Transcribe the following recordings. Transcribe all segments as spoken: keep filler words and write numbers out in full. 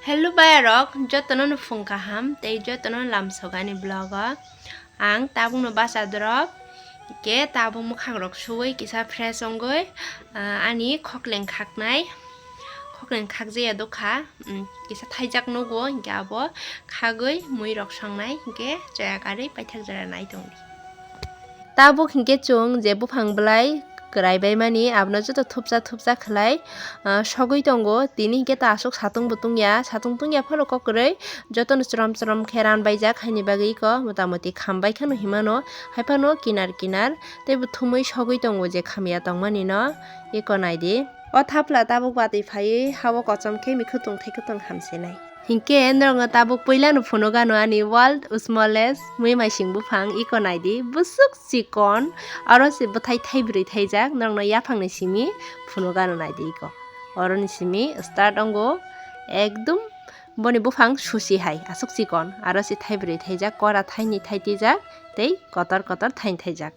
Hello bayarok, jotono no phung kaham tei jotono lamsok ani vlog o. Ang tabukno bacha drop, hingke tabuk mwkhangrok suwi kisa fresh wngwi, ah, ani khokleng khaknai, khokleng khakjaya dokha, mm, kisa thaijak nugo, hingke abo khagwi muirok songnai, hingke chaya karwi paithak jora nai tongdi. Tabuk hingke chwng je buphang bwlai kwrai baimani abono joto thupsa thupsa khlai, ah, sogwi tongo. Tini hingke ta aswk satung bo tungya, satung tungya phano kok kwrwi jotono chwram chwram khe ranbaijak, haini bagwi iko motamoti khambai kheno hinmano, haiphano kinar kinar teibo thumwi sogwi tongo je khamya tongmani no. Iko naidi, o thapla tabuk batwi phaiwi ha-o kochom khe mikhutung thaikhwtwng hamsinai. Hinkhe norokno tabuk puilano phunukano ani world smallest muimaising buphang, iko naidi, bwswk chikon, oro se bwthai thaibrwi thaijak, norokno yaphangni simi phunukano naidi iko. Oroni simi start ongo, ekdum boni buphang susi hai, aswk chikon, aro se thaibrwi thaijak, kora thaini thaitijak, tei kotor kotor thaini thaijak.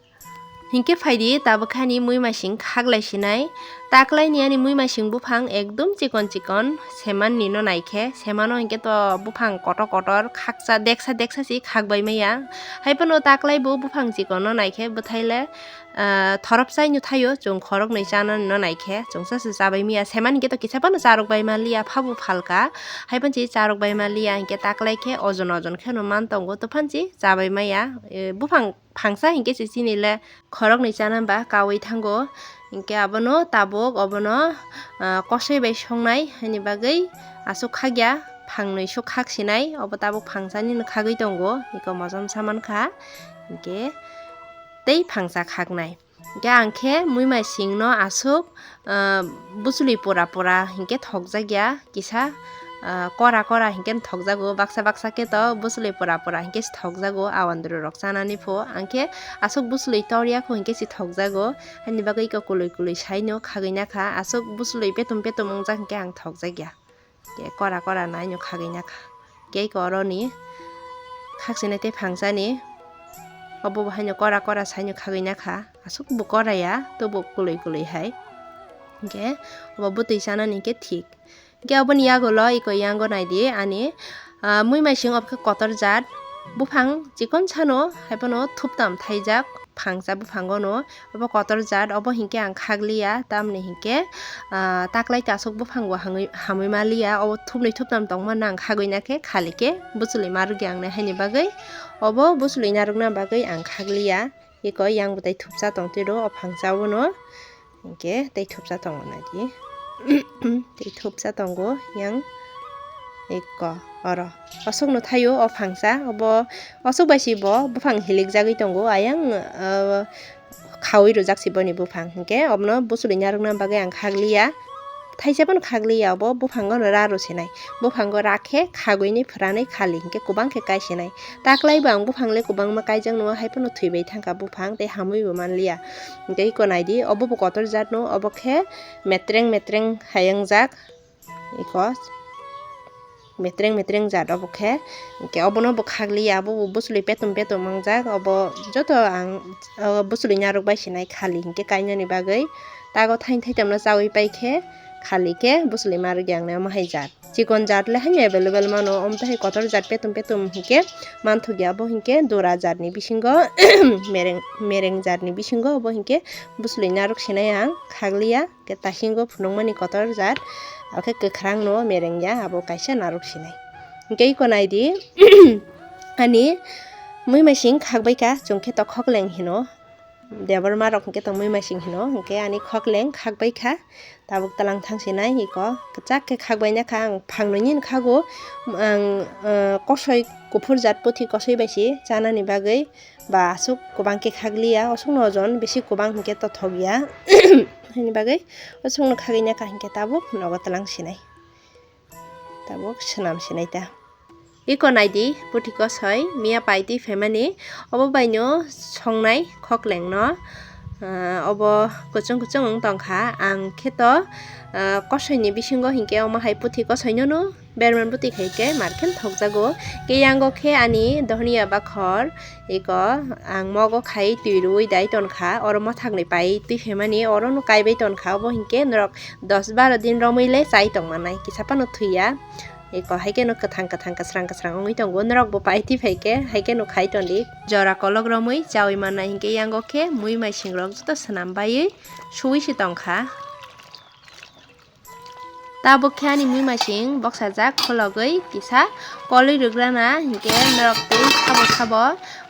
Hinkhe phaidi tabuk hani muimaising khaklai sinai. Taklaini ani muimaising buphang ekdum chikon chikon semanni no naikhe, semano hinkhe to buphang kotor kotor khaksa deksa deksa se khakbai maya. Haiphano taklai bo buphang chikon no naikhe bwthaile, ah, thorop chai no thaio, chwng khoroknwi chana no naikhe chwngsa se chabai maya. Seman hinkhe to kisa phano charwk bai manliya, phabu phalka. Haiphano se charwk bai manliya, hinkhe taklai khe ojon ojon kheno man tongo, to phan se chabai maya. E, buphang phangsa hinkhe se chini le khoroknwi chana ba kaui thango. Hinkhe abono tabuk obono, ah, kosoi bai songnai haini bagwi aswk khakya, phangnwi swk khak sinai, obo tabuk phangsani no khagwi tongo, iko mojom sa mankha. Hinkhe tei phangsa khaknai. Hinkhe ang khe muimaising no aswk, ah, bwchwlwi pora pora hinkhe thokjak ya, kisa, ah, kora kora hinkhe thokjago, baksa baksa khe to bwchwlwi pora pora hinkhe se thokjago, awandru rok chanani pho. Ang khe aswk bwchwlwi torya kho hinkhe se thokjago, haini bagwi iko kwlwi kwlwi saino khagwi nakha, aswk bwchwlwi petum petum wngjak hinkhe ang thokjak ya. Khe kora kora naino khagwi nakha. Khe iko oroni khakchini tei phangsani, obo bo haino kora kora saino khagwi nakha, aswk bo kora ya, tobo kwlwi kwlwi hai. Hinkhe obo bwtwi chanani hinkhe thik. Hinkhe oboni yagulo iko yango naidi ani, ah, muimaising obo khe kotor jat, buphang chikon sano haiphano thuptam thaijak phangsa buphangono, obo kotor jat, obo hinkhe ang khakliya, tamni hinkhe, ah, taklai ta aswk buphango hangwi, hamwi maliya, obo thupnwi thuptam tongmano ang khagwi nakhe khali khe bwchwlwi ma rwkya ang nai haini bagwi, obo bwchwlwi narwkna bagwi ang khakliya. Iko yang bwtai thupsa tongtwi rw o phangsa bono. Hinkhe tei thupsa tongo naidi. Tei thupsa tongo yang eko oro. Aswkno thaio o phangsa, obo aswk bai si bo buphang hilikjagwi tongo, ayang, ah, khaui rwjak si boni buphang. Hinkhe obono bwchwlwi narwkna bagwi ang khakliya. Thaisa phano khakliya, obo buphango no ra rw sinai. Buphango ra khe khagwini phwranwi khali hinkhe kwbang khe kai sinai. Taklai bo ang buphang le kwbangma kaijak no, hai phano thwibai thangkha buphang tei hamwi bo manliya. Tei iko naidi, obo bo kotor jat no, obo khe metreng metreng hai wngjak. Iko metreng metreng jat obo khe. Hinkhe obono bo khakliya, abo bo bwchwlwi petum petum wngjak. Obo joto ang, o, bwchwlwi narwk bai sinai khali hinkhe kainani bagwi. Tago thain thaitam no chaui pai khe khali khe bwchwlwi ma rwkya ang nai omo hai jat. Chikon jat le haino available mano, omo tei hai kotor jat petum petum hinkhe manthokya, abo hinkhe dura jatni bisingo mereng, mereng jatni bisingo obo hinkhe bwchwlwi narwk sinai ang khakliya, khe tasingo phunukmani kotor jat, abo khe kwkhrang no mereng ya, abo kaisa narwk sinai. Hinkhe iko naidi, ani muimaising khakbai kha, chwng khe to khokleng hino. Debbarma rok hinkhe tongmui maising hino, hinkhe ani khokleng khakbai kha, tabuk talang thang sinai iko kwchak khe khakbai nakha ang, phang nwi nini khago ang, ah, kosoi kuphur jat puthi kosoi bai si chanani bagwi ba aswk kwbang khe khakliya, aswkno ojon bisi kwbang hinkhe tothok ya, haini bagwi aswkno khagwi nakha hinkhe tabuk nogo talang sinai. Tabuk swnam sinai ta. Iko naidi, puthi kosoi, miya pai twi phaimani, obo baino songnai khoklengno, ah, obo kuchung kuchung wng tongkha. Ang khe to, ah, kosoini bisingo hinkhe omo hai puthi kosoinono berman bwtwi khai khe mar khe thokjago. Khe yango khe ani dohniya bakhor, iko ang mogo khai twi rwui dai tonkha, oro mothakni pai twi phaimani, orono kaibai tonkha, obo hinkhe norok dos baro din romwi le chai tongmanai, kisa phano thwiya. Eko hai kheno kwthang kwthang kwsrang kwsrang wngwi tongo. Norok bo pai twi phai khe hai kheno khai ton di. Jora kolok romwi chawi manna hinkhe yango khe mui maising rok joto swnam baiwi suwi se tongkha. Tabuk khe ani mui maising boksajak khologwi kisa kolwi rwgrana hinkhe norok tei sabo sabo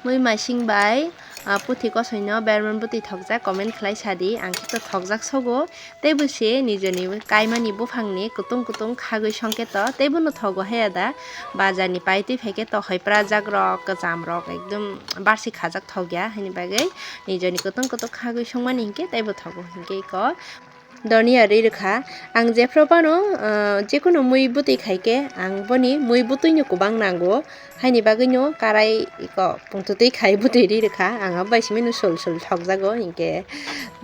mui maising bai, ah, puthi kosoino berman bwtwi thokjak comment khlai sadi, ang khe to thokjak sogo. Tei bo se nijoni kaimani buphangni kutung kutung khagwi songkhe to tei bono thogo haya da. Bazar ni pai twi phaikhe to hoi prajak rok, kwcham rok ekdom barsi khajak thok ya, haini bagwi nijoni kutung kutung khagwi songmani hinkhe tei bo thogo. Hinkhe iko donia rwi rwkha. Ang jephru phano, ah, jekunu mui bwtwi khaikhe ang boni mui bwtwino kwbang nango. Haini bagwino karai iko pungtwtwi khai bwtwi ri rwkha, ang abo bai simi no sul sul thokjago, hinkhe,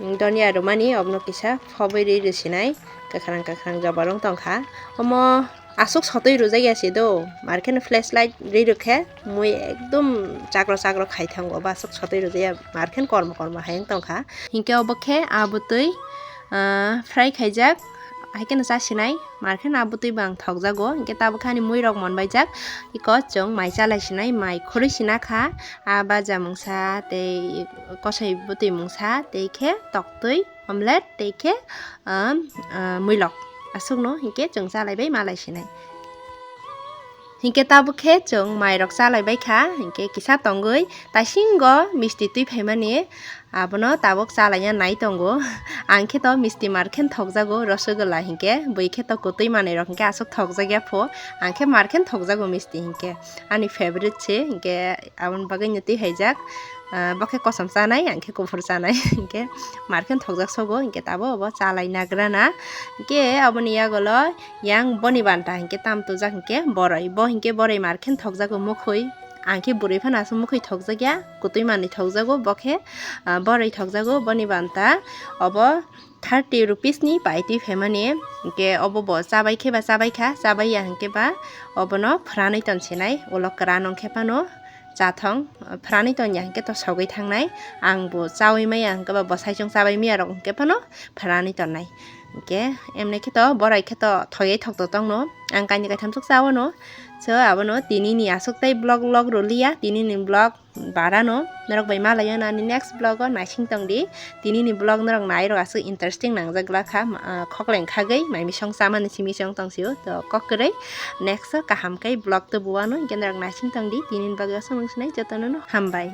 mm, donia rwmani obono kisa phobwi ri rwsinai, kwkhwrang kwkhwrang joba rwng tongkha. Omo aswk sotwi rwjakya se do, mar kheno flashlight ri rwkhe mui ekdom chakro chakro khai thango, obo aswk sotwi rwjakya, mar kheno kormo kormo hai wng tongkha. Hinkhe obo khe a bwtwi, ah, fry khaijak, hai kheno chasinai, mar kheno a bwtwi bo ang thokjago. Hinkhe tabuk khe ani mui rok monbaijak, iko chwng mai chalai sinai, mai khorwi sina kha. A baja mungsa tei kosoi bwtwi mungsa tei khe toktwi omelette tei khe, um, ah, muilok aswkno hinkhe chwng chalai bai malai sinai. Hinkhe tabuk khe chwng mai rok chalai bai kha, hinkhe kisa tongwi taisingo misti twi phaimani, abono tabuk chalaina nai tongo. Ang khe to misti mar khe thokjago, rosogula hinkhe, bui khe to kwtwi manwi rok hinkhe aswk thokjakya pho, ang khe mar khe thokjago misti hinkhe. Ani favorite se hinkhe, aboni bagwi no twi haijak, ah, bo khe kosom chanai, ang khe kuphur chanai, hinkhe mar khe thokjak sogo, hinkhe tabuk obo chalai nagrana. Hinkhe aboni yagulo yang boni banta hinkhe tam tujak hinkhe boroi. Bo hinkhe boroi mar khe thokjago mukhwi. Ang khe bwrwi phano aswk mukhwi thokjakya, kwtwi manwi thokjago, bo khe, ah, boroi thokjago, boni banta obo thirty rupees ni pai twi phaimani. Hinkhe obo bo chabai khe ba chabai kha, chabai ya hinkhe ba obono phranwi ton sinai, ulo kwran wng khe phano chathong, phranwi ton ya hinkhe to sogwi thangnai. Ang bo chawi maya hinkhe ba bwsai chwng chabai maya rok hinkhe phano phranwi tonnai. Hinkhe emne khe to borai khe to thoyai thok to tongno. Ang kainwi kaitham swk chawano. So, abono tini ni aswk tei vlog vlog rwliya, tini ni vlog barano norok bai malaiyo nani next vlog o naising tong di. Tini ni vlog norok nai rok aswk interesting nangjak glak kha, ma-, ah, khokleng khagwi mai misong chamani simi song tong sio. To kok kwrwi next o kaham khe vlog tubuwano hinkhe norok naising tong di. Tini ni bagwi aswk nung sinai jotono no hambai.